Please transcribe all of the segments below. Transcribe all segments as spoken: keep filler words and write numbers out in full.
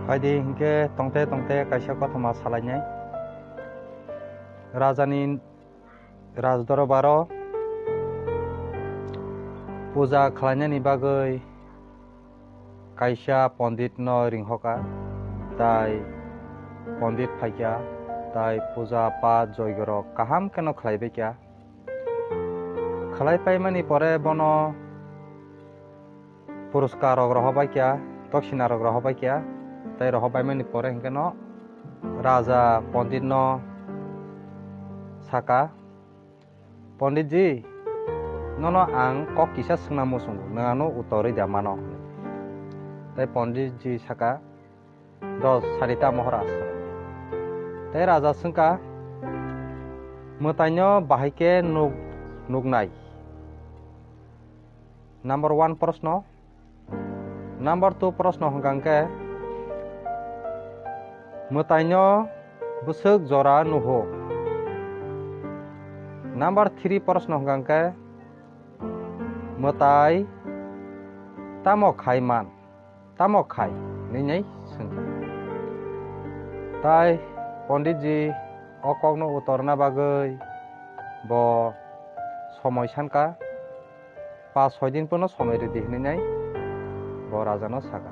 Phaidi hinkhe tongte tongte kaisa kothoma salainai. Rajani rajdorobaro puja khlainani bagwi kaisa ponditno ringhoka, tai pondit phaikha, tai puja pat joigorok kaham kheno khlaibaikha. Khlai paimani pore bono puraskar rok rohobaikha, doksina rok rohobaikha, tai rohobaimani pore hinkhe no raja pondit no saka, "Pondit ji, nono ang kok kisa swngna muchungo, nwng ano uttor rwi da mano?" Tai pondit ji saka, "Dos, sadi ta Maharaj." Tai raja swngkha, "Mwtaino bahai khe nuk-, nuknai?" Number one proshno. Number two proshno hwnkha hwnkhe, "Mwtaino bwswk jora nuho?" Number three proshno hwnkha hwnkhe, "Mwtai tamo khai man?" Tamo khai? Hinwi swngkha. Tai ponditji o kokno utorna bagwi bo somoi sankha, "Pas soi din pono somoi rwdi," hinwi bo rajano saka.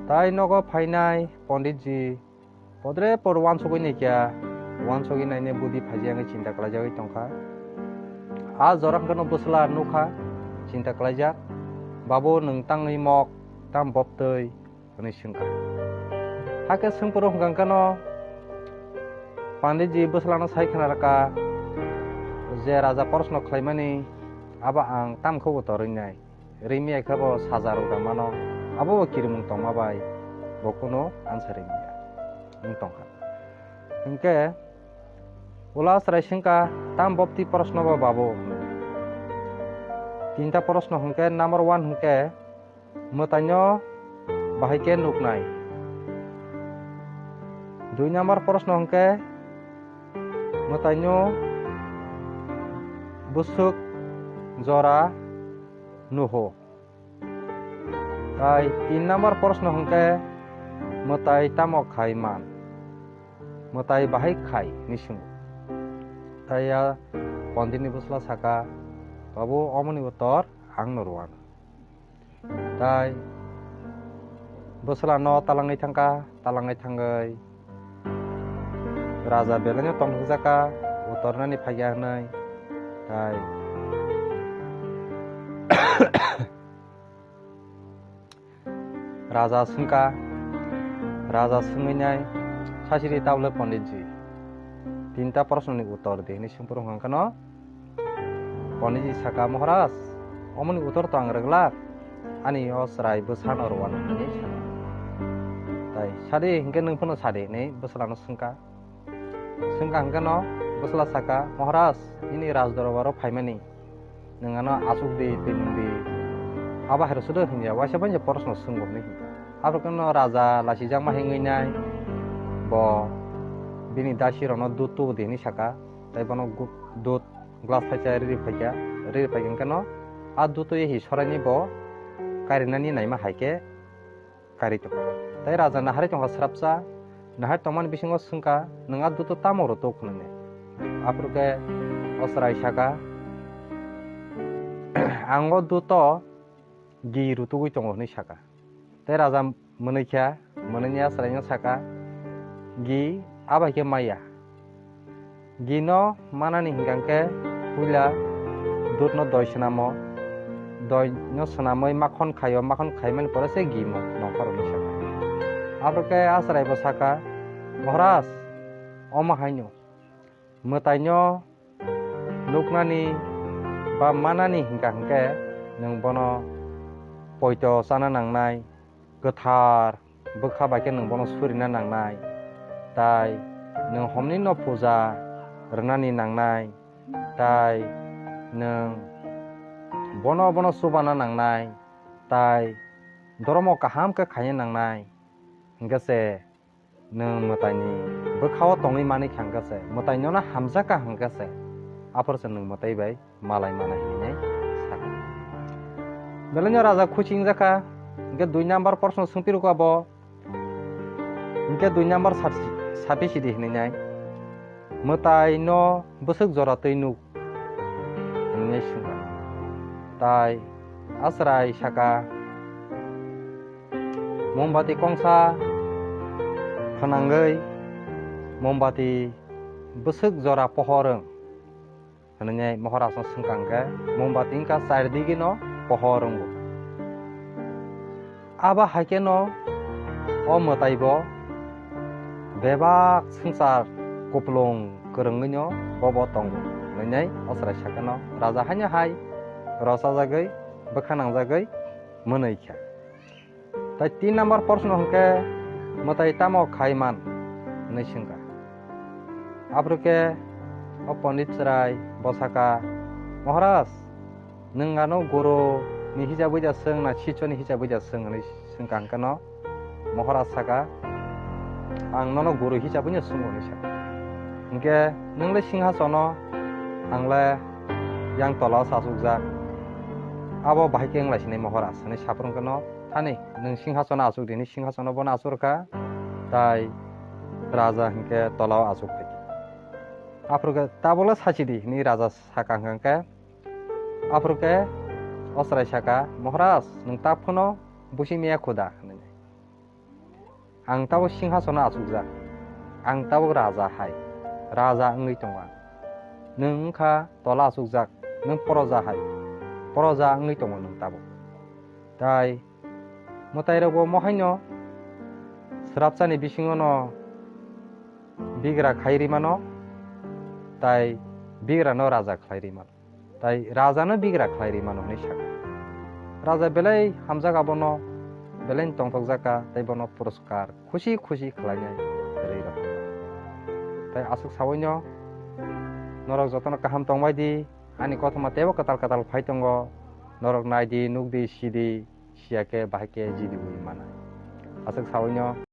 Tai nogo phainai ponditji podre por uansugwi naikha, uansugwi naine budi phaijak wngwi chinta khlaijagwi tongkha. A jora hwnkhe no bwsla nukha, chinta khlaijak, "Babu, nwng tangwi mok, tam bobtwi?" hwnwi swngkha. Hakhe swngphuru hwnkha hwnkhe no panditji bwslano sai khna rwkha je raja proshno khlaimani abo ang tamkhe utor rinai. Rimi hai khe bo saja rok da mano, abo bo kirimung tongma bai bo kunu answer rimiya wng tongkha. Hinkhe ula chwrai swngkha, "Tam bobti proshno bo babu?" Tinta proshno hinkhe, number one hinkhe, "Mwtaino bahai khe nuknai?" Dui number proshno hinkhe, "Mwtaino bwswk jora nuho?" Tai tin number proshno hwnkhe, "Mwtai tamo khai man? Mwtai bahai khai?" hinwi swngo. Tai a ponditni bwsla saka, "Babu, omoni utor ang no rwano." Tai bwslano talangwi thangkha, talangwi thangwi raja belaino tongthokjak kha, utornani phaikha hwnwi. Tai raja swngkha, raja swngwi nai, "Sasiri tabole ponditji, tinta proshnoni utor di," hinwi swngphuru hwnkha kheno, ponditji saka, "Maharaj, omoni utor to ang rwglak, ani o chwrai bwsano rwano," hinwi saka. Tai, "Sadi, hinkhe nwng phano sadi," hinwi bwslano swngkha. Swngkha hwnkhe no bwsla saka, "Maharaj, nini rajdorobaro phaimani nwng ano achuk di, twi nung di, abo hai rw sudo hinjak, waisa bai je proshno swngbo," hinwi hinkha. Abo kheno raja lasijakma hingwi nai, bo bini dasi rokno dud tubu di hinwi saka, tai bono gu-, dud glass thaisa riri phaikha, riri phaikha hwnkhe no a dud twi hi soraini bo karinani naima hai khe kari tongkha. Tai raja naharwi tongkha srapsa, naharwi tongmani bisingo swngkha, "Nwng a dud tamo rw tuk?" hwnwi. Aphuru khe o chwrai saka, "Ang o dud gi rw tugwi tongo," hwnwi saka. Tai raja mwnwikha, mwnwini a chwraino saka, "Gi abai khe maya. Gino manani hingkha khe puila dudno doi swnamo, doino swnamwi makhon khaio, makhon khaimani pore se gi mo-, nongkhor," hwnwi saka. Aphuru khe a chwraibo saka, "Maharaj, omo haino mwtaino nuknani ba manani hingkha hwnkhe nwng bono poito chana nangnai, kwthar bwkha bai khe nwng bono surina nangnai, tai nwng homni no puja rwnani nangnai, tai nwng bono bono chubana nangnai, tai doromo kaham khe khaina nangnai, hwnkhe se nwng mwtaini bwkhao tongwi manwi kha hwnkhe se, mwtai nono hamjakha hwnkhe se, aphuru se nwng mwtai bai malai manai hinwi sakha. Belai no raja khuchi wngjakha, hwnkhe dui number proshno swngpirukha bo, Hwnkhe dui number sat-, sapi sidi hwnwi nai, mwtai no bwswk jora twi nuk? Hwnwi swngkha. Tai Asrai saka, mombati kongsa phwnangwi mombati bwswk jora pohor wng? Hwnwi Mohorasno swngkha hwnkhe, mombati wngkha char digino pohor wngo. Abo hai kheno o mwtai bo bebak swngchar kupulung kwrwngwino bobo tongo, hwnwi Asrai sakano raja haino hai rosajagwi bwkha nangjagwi mwnwi kha. Tai tin number proshno hwnkhe, mwtai tamo khai man? Hwnwi swngkha. Aphuru khe o Pondit Chwrai bo saka, "Maharaj, nwng ano guru ni hisabwi da swng na sicho ni hisabwi da swng?" hwnwi swngkha hwnkhe no Maharaj saka, "Ang nono guru hisabwi no swngo," hwnwi saka. Hwnkhe, "Nwng le singhasono, ang le yang tola o achukjak, abo bahai khe wng lai sinai Maharaj," hwnwi saphuru hwnkhe no, "Thani, nwng singhasono achuk di," hwnwi singhasono bono achuk rwkha, tai raja hwnkhe tola o achuk phaikha. Aphuru khe tabuk le sachi di hwnwi raja saka hwnkhe, aphuru khe o chwrai saka, "Maharaj, nwng ta phano busi miya khuda," hwnwi. "Ang tabuk singhasono achukjak, ang tabuk raja hai, raja wngwi tongo ang. Nwng wngkha tola achukjak, nwng proja hai, proja wngwi tongo nwng tabuk." Tai mwtairokbo mohaino swrapsani bisingono bigra khai rimano, tai bigrano raja khlai rimano, tai rajano bigra khlai rimano hwnwi sakha. Raja belai hamjak abono, belai tongthokjak kha, tai bono puraskar khusi khusi khlainai rwi rw kha. Tai aswk sawi no norok jotono kaham tongbai di, ani kothoma teibo kwtal kwtal phai tongo, norok nai di, nuk di, si di, siya khe bahai khe jidiwi mana. Aswk sawi no.